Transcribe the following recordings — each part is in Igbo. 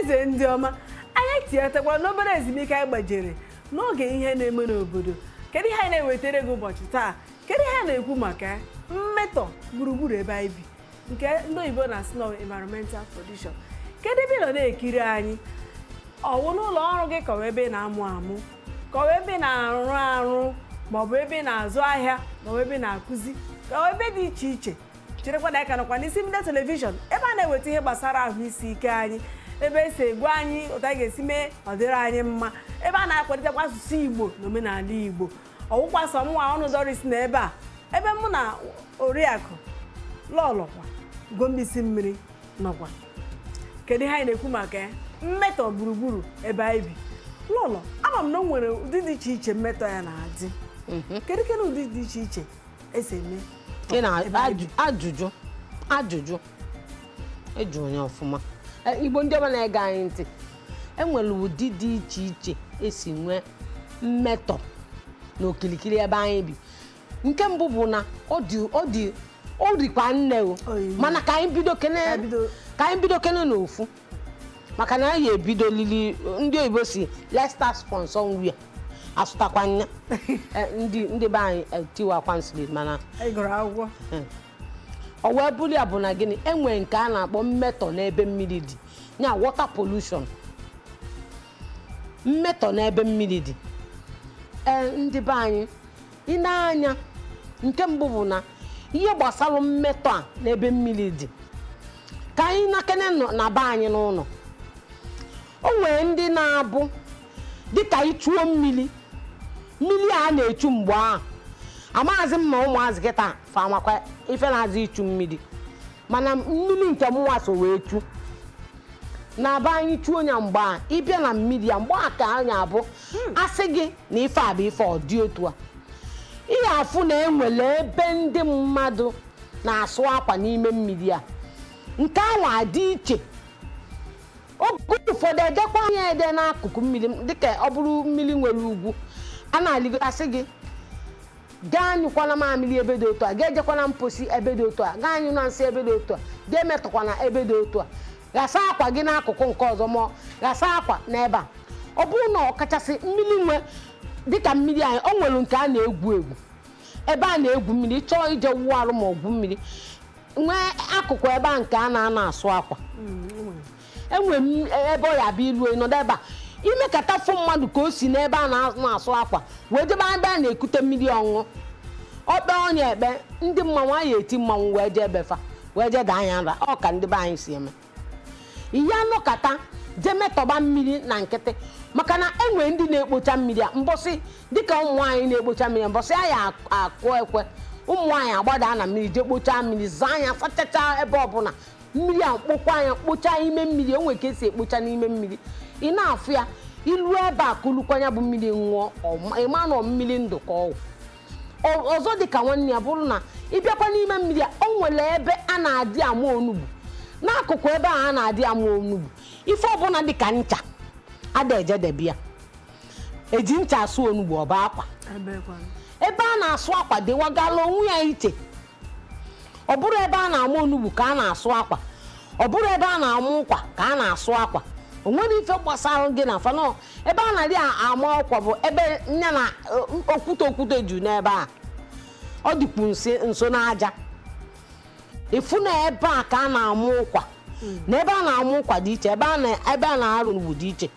Eze ndị ọma, anyị tinyetakwara n'obere ezumike anyị gbajere n'oge ihe na-eme n'obodo. Kedu ihe anyị na-ewetara gị ụbọchị taa? Kedu ihe anyị na-ekwu maka ya? Mmetọ gburugburu ebe anyị bi, nke ndị oyibo na-asị na environmental pollution. Kedu ebe ị nọ na-ekiri anyị? Ọwụ n'ụlọ ọrụ gị, ka ọ bụ ebe ị na-amụ amụ, ka ọ bụ ebe ị na-arụ arụ, ma ọ bụ ebe ị na-azụ ahịa, ma ọ bụ ebe ị na-akụzi, ka ọ bụ ebe dị iche iche? Cherekwa na anyị ka nọkwa n'isi mbido television, ebe a na-eweta ihe gbasara ahụ isi ike anyị, ebe esi egwu anyị otu anyị ga-esi mee ọ dịrị anyị mma, ebe a na-akwalitekwa asụsụ Igbo na omenala Igbo. Ọwụkwa sọ mụnwa ọnụ Doris na ebe a, ebe mụ na oriakụ Lọlọkwa Gombisi mmiri nọkwa. Kedu ihe anyị na-ekwu maka ya? Mmetọ gburugburu ebe anyị bi. Lọlọ, ama m na o nwere ụdị dị iche iche mmetọ ya na-adị. Kedu kedu ụdị dị iche iche esi eme Ị na ebe anyị bi? Ajụjụ eju onye ọfụma. Igbo ndị ọma na-ege anyị ntị, enwere ụdị dị iche iche esi nwee mmetọ n'okilikili ebe anyị bi. Nke mbụ bụ na ọ dị o rikwa nne o. Oyi. Mana ka anyị bido kene. Ka anyị bido. Ka anyị bido kene n'ofu, maka na anyị ebido lili. Ndị oyibo si, "Let's start from somewhere." Asụtakwa nya. Ndị be anyị tiwakwa nsiri, mana anyị gụrụ akwụkwọ. Ọ wee bụrụ ya bụ na gịnị, enwere nke a na-akpọ mmetọ n'ebe mmiri dị, ya water pollution, mmetọ n'ebe mmiri dị. Ee, ndị be anyị, ị na-anya, nke mbụ bụ na ihe gbasara mmetọ a n'ebe mmiri dị, ka anyị nakene nọ na be anyị n'ụlọ, o nwere ndị na-abụ dịka ichuo mmiri, mmiri a na-echu mgbe ahụ. Amaghịzị m ma ụmụazị kịta fa amakwa ife na-azụ ichu mmiri, mana mmiri nke mụnwa so wee chu na be anyị, chuo ya mgbe a, ịbịa na mmiri ya mgbe a ka anyị abụ asị gị na ife a bụ ife ọ dị otu a, ị ga-afụ na enwere ebe ndị mmadụ na-asụ akwa n'ime mmiri a. Nke ahụ adị iche. Oge ụfọdụ edekwa anya ede n'akụkụ mmiri, dịka ọ bụrụ mmiri nwere ugwu a na-alịgotasị gị, gaa anyụkwana mamịrị ebe dị otu a, gaa ejekwana mposi ebe dị otu a, gaa anyụ na nsị ebe dị otu a, gaa emetụkwana ebe dị otu a, ghasa akwa gị n'akụkụ nke ọzọ, ma ghasa akwa n'ebe a. Ọ bụrụ na ọkachasị mmiri nwe dịka mmiri anyị, o nwere nke a na-egwu egwu, ebe a na-egwu mmiri, chọọ ije wụọ arụ ma ọgwụ mmiri, nwee akụkụ ebe a nke a na-ana asụ akwa. Enwe m ebe ọ ya bụ ilu nọdụ ebe a, imekata fụ mmadụ ka o si n'ebe a na-asụ akwa wee jebe ebe a na-ekute mmiri ọṅụṅụ, ọkpe ọnya ekpe ndị mmanwụ anyị eti mmanwụ wee jee befa wee jee daa anya nra. Ọ ka ndị be anyị si eme ihe anọkata jee metọba mmiri na nkịtị, maka na enwere ndị na-ekpocha mmiri a mbọsị, dịka ụmụ nwaanyị na-ekpocha mmiri mbọsị anyị akụ ekwe, ụmụ nwaanyị agbada na mmiri jee kpochaa mmiri, zaa anya, sachacha ebe ọbụla mmiri a, kpokwa anya, kpochaa ime mmiri. O nwere ka esi ekpocha n'ime mmiri, ị na-afụ ya ilu ebe a kulukwanya bụ mmiri ṅụọ, ịma na ọ mmiri ndụ ka ọwụ. Ọzọ dịka nwanne ya bụrụ na ịbịakwa n'ime mmiri a, o nwere ebe a na-adị ama onugbu n'akụkụ ebe a a na-adị ama onugbu. Ife ọbụla dịka ncha ada ejedebe ya, eji ncha asụ onugbu, ọba akwa. Ebekwanụ? Ebe a na-asụ akwa dịwagala onwe ya iche. Ọ bụrụ ebe a na-ama onugbu ka a na-asụ akwa, ọ bụrụ ebe a na-ama ụkwa ka a na-asụ akwa, o nwere ife gbasara gị na fanọ. Ebe a na-adị ama ọkwa bụ ebe nya na okwute okwute ju n'ebe a, ọ dịkwu nso n'aja. Ịfụ na ebe a ka a na-ama ụkwa na ebe a na-ama ụkwa dị iche, ebe a na-arụ onugbu dị iche,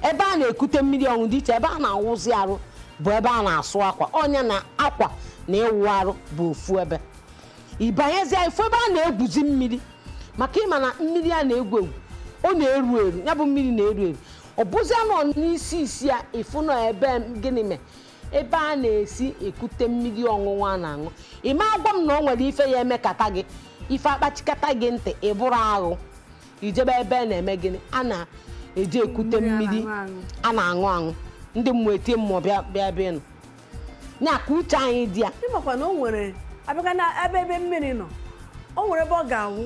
ebe a na-ekute mmiri ọṅụ dị iche, ebe a na-awụzi arụ bụ ebe a na-asụ akwa. Ọnya na akwa na ịwụ arụ bụ ofu ebe. Ịbanyezie ifu ebe a na-egwuzi mmiri, maka ịma na mmiri a na-egwu egwu, ọ na-eru eru, ya bụ mmiri na-eru eru, ọ bụzi nọ n'isi isi ya. Ịfụ nọ ebe gịnị mee, ebe a na-esi ekute mmiri ọṅụṅụ a na-aṅụ. Ị ma agwa m na o nwere ife ya emekata gị, ife akpachikata gị ntị, ị bụrụ aghụ ijebe ebe a na-eme gịnị, a na-eji ekute mmiri mmiri a na-aṅụ aṅụ. A na-aṅụ aṅụ, ndị mmụọ etie mmụọ bịa bịa bịa nụ ya ka uche anyị dị ya. Ịmakwa na o nwere abịa na ebe mmiri nọ, o nwere ebe ọ ga-awụ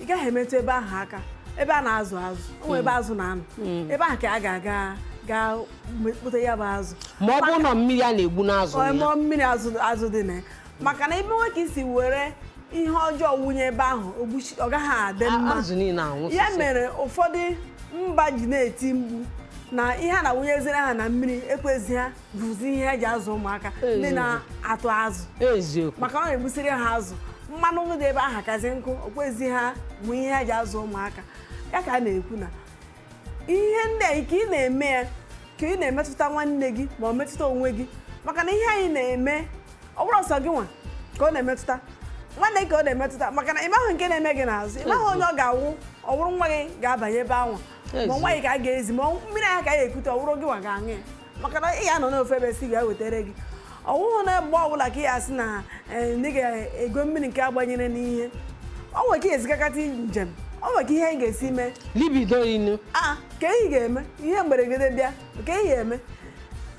ị gaghị emetụ ebe ahụ aka, ebe a na-azụ azụ. O nwere ebe azụ na-anọ, ebe ahụ ka a ga-aga gaa kpụta ya bụ azụ. Ma ọ bụrụ na mmiri a na-egbu n'azụ Ọ ya. mụọ mmiri azụ, azụ dị na ya, maka na ebe nwe ka isi were ihe ọjọọ wunye ebe ahụ, ogbuchi, ọ gaghị adị mma. Azụ niile anwụsịsị. Ya mere ụfọdụ Mba ji na-eti mkpu na ihe a na-awụnyeziri ha na mmiri ekwezi ha bụzi ihe eji azụ ụmụaka ndị na-atụ azụ. Eziokwu. Maka ọ na-egbusiri ha azụ, mmanụ dị ebe ahụ kazi nkụ, okwezi ha bụ ihe eji azụ ụmụaka. Ya ka a na-ekwu na ihe ndị a ka ị na-eme ya ka ị na-emetụta nwanne gị ma ọ metụta onwe gị, maka na ihe anyị na-eme, ọ bụrụ ọsọ gị nwa ka ọ na-emetụta, nwanne gị ka ọ na-emetụta, maka na ịmahụ nke na-eme gị n'azụ, ịmahụ onye ọ ga-awụ. Ọ bụrụ nwa gị ga-abanye ebe anwa, ma nwa gị ka a ga-ezi, ma mmiri ahụ ka a ga-ekute, ọ bụrụ gị nwa ga-aṅụ ya, maka na ị ga-anọ n'ofe ebe si ga-ewetara gị. Ọ wụghụ na mgbe ọbụla ka ị ga-asị na ndị ga-ego mmiri nke agbanyere n'ihe ọ nwere ka ị ga-esikakata njem, ọ nwere ka ihe anyị ga-esi mee libido inu. A ka ị ga-eme ihe mberede bịa, ka ị ga-eme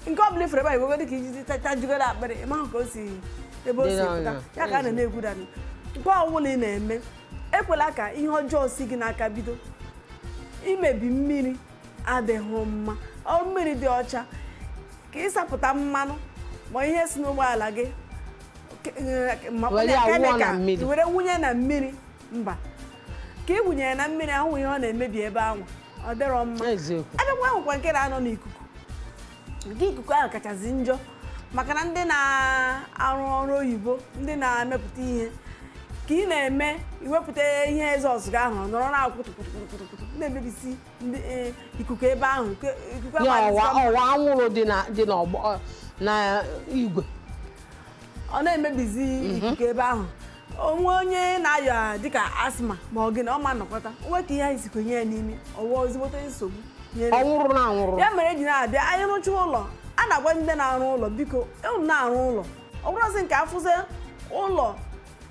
nke ọ bụla ifere ebe a egwego dị ka iji tajugoro akpịrị, ịmahụ ka o si ebe o si pụta. Ya ka a na-ekwudani, nke ọbụla ị na-eme, ekwela ka ihe ọjọọ si gị n'aka bido. Imebi mmiri adịghị mma. Ọ mmiri dị ọcha ka ịsapụta mmanụ ma ihe si n'ụgbọala gị ma Were ya wụọ na kemikal mmiri. Were wunye na mmiri, mba, ka ị wụnyere na mmiri ahụ, ihe ọ na-emebi ebe ahụ ọ dịrọ mma. Eziokwu. Abịakwa ahụkwa nke na-anọ n'ikuku, nke ikuku ahụ kachasị njọ, maka na ndị na-arụ ọrụ oyibo, ndị na-emepụta ihe, ka ị na-eme iwepụta ihe exhaust gị ahụ nọrọ na-akwụ tụkwụtụkwụtụkwụ na-emebisi ndị ikuku ebe ahụ, ikuku ahụ Ya ọwa adịzikwa mma. Ọwa anwụrụ dị na dị n'ọgbọ na igwe. Ọ na-emebizi ikuku ebe ahụ. Onwe onye na-arịa dịka asthma ma ọ gịnị, ọ ma nọkọta onwe ka ihe anyị sikwa nye ya n'imi, ọwụwa ezigbote nsogbu nyere ya. Ọnwụrụ na anwụrụ. Ya mere eji na-abịa anyị rụchaa ụlọ, a na-agwa ndị na-arụ ụlọ, biko, unu na-arụ ụlọ, ọ bụrụzi nke afụzi ụlọ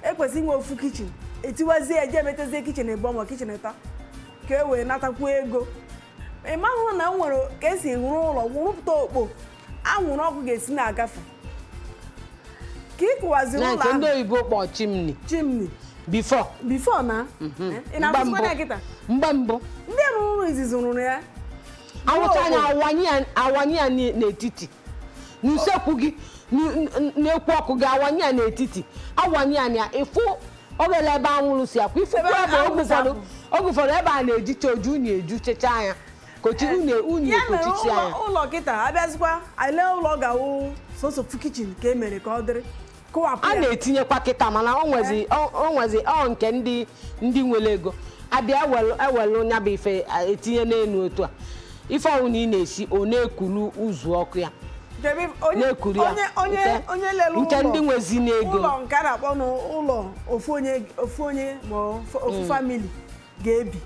ekwesị inwe ofu kitchen, etiwazie eje emetezie kitchen ịbụọ ma kitchen ịta ka e wee natakwuo ego. Ị mahụ na o nwere ka esi rụọ ụlọ, rụpụta okpo anwụrụ ọkụ ga-esi na-agafe ka ị kụwaziri Na ụlọ nke ndị ahụ. oyibo kpọ chimney. Chimney. Before. Before na ị na-afụzikwa ya kịta. Mgbe mbụ. Ndị rụrụ ụlọ izizi rụrụ ya. Awụcha anya awanye ya n'etiti n'usekwu gị, n'ekwu ọkụ gị, awanye ya n'etiti, awanye ya na ịfụ obere ebe anwụrụ si akwụ ife. Ebe ebe oge anwụrụ si ụfọdụ akwụ. Oge ụfọdụ ebe a na-ejicha oju unyi eju chechaa ya kochi unyi unyi Ya mere ekochichi ụlọ anya. Ụlọ kịta abịazikwa ale, ụlọ ga-awụ sọsọ fu kitchen ka e mere ka ọ dịrị kụwapụ A ya. na-etinyekwa kịta, mana o nwezi ọ nke ndị nwere ego abịa ewelu nya bụ ife etinye n'elu otu a, ife ọwụ na ị na-esi, ọ na-ekulu ụzụ ọkụ ya. Nke onye Na-ekuru ya. onye onye lere nke ụlọ ndị nwezi n'ego. Ụlọ nke a na-akpọ n'ụlọ ofu onye, ofu onye ma ofu family ga-ebi,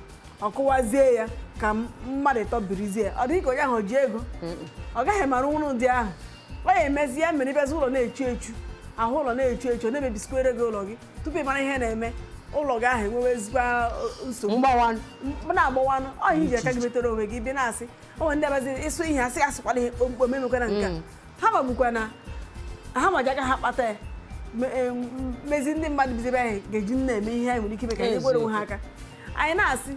ọkụwazie ya ka mmadụ ịtọ birizie ya. Ọ dịghị ka onye ahụ ji ego, ọ gaghị mara ụlọ ndị ahụ ọ ya emezi. Ya mere ịbịazi, ụlọ na-echu echu ahụ, ụlọ na-echu echu, ọ na-emebisikwere gị ụlọ gị. Tupu ị mara ihe na-eme, ụlọ gị ahụ enwewe ezigbo nsogbu. Mgbawa. Na-agbawanụ ọhịa iji aka gị metere onwe gị. Bi na-asị onwe ndị abazi ịsụ ihe, asị asịkwala ihe kpomkpom, emekwana nke a. Ha magbukwa na ha maji aka ha kpata ya mezi. Ndị mmadụ bizi ebe ahụ ga-eji na-eme ihe anyị nwere ike ime ka anyị gwere onwe ha aka. Anyị na-asị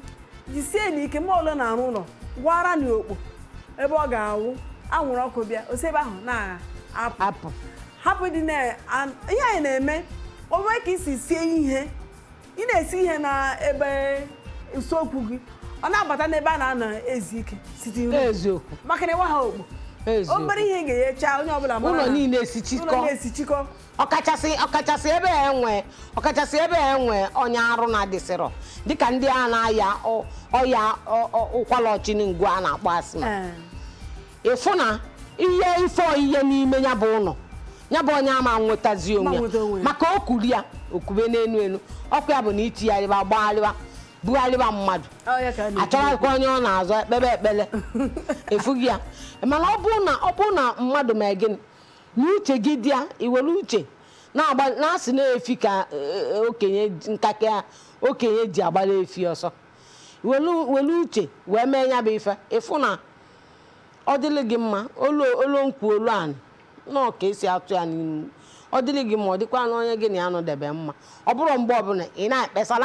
jisie n'ike ma ole na-arụ ụlọ gwara na okpo ebe ọ ga-awụ anwụrụ ọkụ bịa, osi ebe ahụ na-apụ. Apụ. Hapụ dị na ihe anyị na-eme onwe ka isi sie ihe, ị na-esi ihe na ebe usekwu gị, ọ na-abata n'ebe a na-anọ ezu ike, sitting room. Eziokwu. Maka na ịwa ha okpo obere ihe ga-enyecha onye ọbụla mara Ụlọ na niile esichikọ. Ụlọ na-esichikọ. Ọkachasị ebe enwe onye arụ na-adịsịrọ, dịka ndị a na-aya ọya ụkwara ọchịnngụ a na-akpọ asthma. Ịfụ na ihe ife oyiye n'ime ya bụ ụlọ ya bụ onye ama nwetazi onwe Ma nweta onwe ya ya. Maka o kuru ya okube n'enu enu ọkụ ya bụ na itigharịba gbagharịba bugharịba mmadụ. Ọ ya ka a na-ekwu. Achọghịkwa onye ọ na-azọ ekpebe ekpele efughị ya. Mana ọ bụrụ na mmadụ mee gịnị na uche gị dị ya, iwere uche na-agba na-asị na-efi ka okenye nkaka okenye ji agbara efi ọsọ, welu uche wee mee ya bụ ife, ịfụ na ọ dịrị gị mma. Olu olu nkwu olu anị nọọ ka esi atụ ya n'ihu, ọ dịrị gị mma, ọ dịkwa na onye gị na ya nọdebe mma. Ọ bụrụ mgbe ọbụla ị na-ekpesa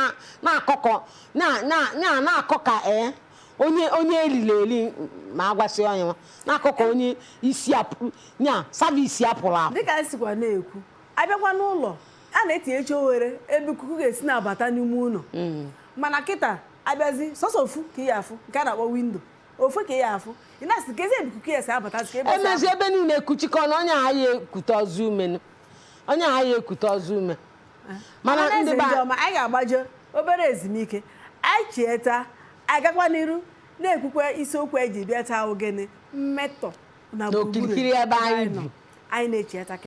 na-akọkọ na-akọ ka ee onye eriri eri ma agwasị onye nwa na-akọ ka onye isi apụ nya service apụrụ apụ. Dịka anyị sikwa na-ekwu, abịakwa n'ụlọ a na-etinyecha oghere ebe ikuku ga-esi na-abata n'ime ụlọ, mana kịta Abịazi sọsọ ofu ka ị ya afụ, nke a na-akpọ window, ofu ka ị ya afụ, ị na-asị ka ezi ikuku ya si abatazi ka ebe o si Emezi ebe niile ekuchikọ na onye agha ya ekute ọzọ ume nụ. Onye agha ya ekute ọzọ ume, mana Ọhaneze, ndị be ndị ọma, anyị ga-agbaje obere ezumike. Anyị chieta, agakwa n'iru na-ekwukwa isiokwu anyị ji bịa taa, ogene mmetọ na gburugburu n'okirikiri ebe anyị nọ. bi. Anyị na-echieta.